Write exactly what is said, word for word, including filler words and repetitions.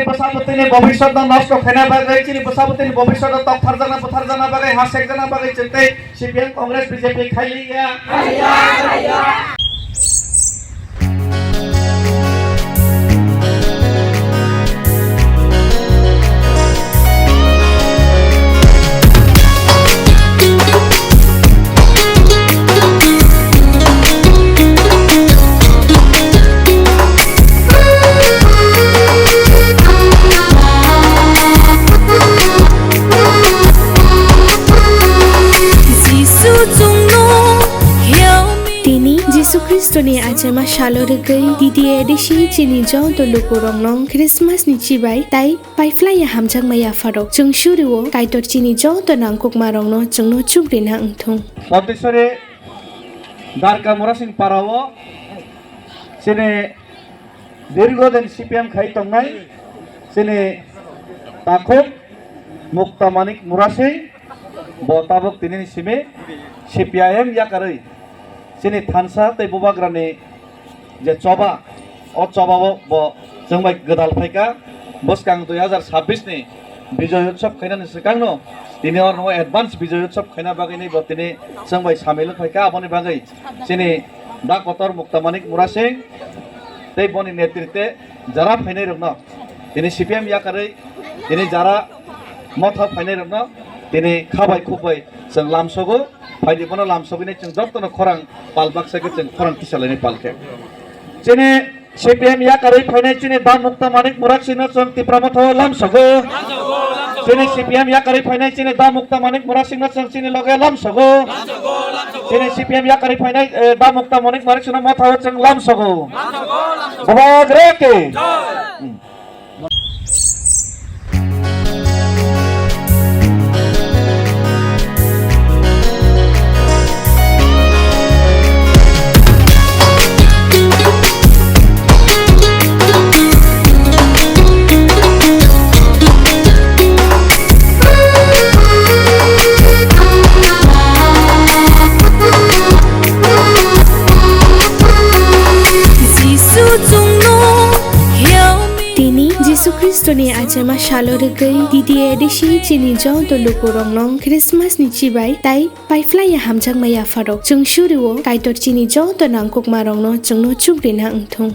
Bwsabwtwini bobiswtno nosto khaina bagwi, chini bwsabwtwini bobiswtno toktharjakna butharjakna bagwi, hasekjakna bagwi chwng tei C P M Congress B J P khailiya. Jisu chwngno help me. Tini Jisu Khristoni achaima salo rwgwi D D A D C chini joto lukurokno Christmas ni chibai tai paiphlaiya hamjakma yapharok. Chwng surio Kaitor chini joto nangkukmarokno chwngno chubrina wngthung. Ponteswari Darka Murasing Parao chini dirgo din C P M khai tongnai chini takhuk Mukta Manik Murasing, bo tabuk tinini simi C P I M yakarwi chini thansa tei bubagrani je choba, o chobao bo chwng bai gwdal phaikha. Bwskang dui hazar sabbish ni Bijoy Utsav khainani swkangno tini oro advance Bijoy Utsav khaina bagwini bo tini chwng bai samil wng phaikha. Aboni bagwi chini da kotor Mukta Manik Murasing tei boni netrite jara phainairokno, tini C P M yakarwi tini jara motha phainairokno tini kha bai khuk bai chwng lamsogo. Phaidi bono lamsogwini chwng jotono khorang pal baksa khe chwng khorang tisalaini pal khe. Chini C P M yakarwi phainai chini da Mukta Manik Murasingno chwng Tipra Motha o lamsogo. Chini C P M yakarwi phainai chini da Mukta Manik Murasingno chwng chini loge lamsogo. Chini C P M yakarwi phainai, eh, da Mukta Manik Murasingno motha o chwng lamsogo. Bubagra ki. Jisu chwngno help me. Tini Jisu Khristoni achaima salo rwgwi D D A D C chini joto lukurokno Christmas ni chibai tai paiphlaiya hamjakma yapharok. Chwng surio Kaitor chini joto nangkukmarokno chwngno chubrina wngthung.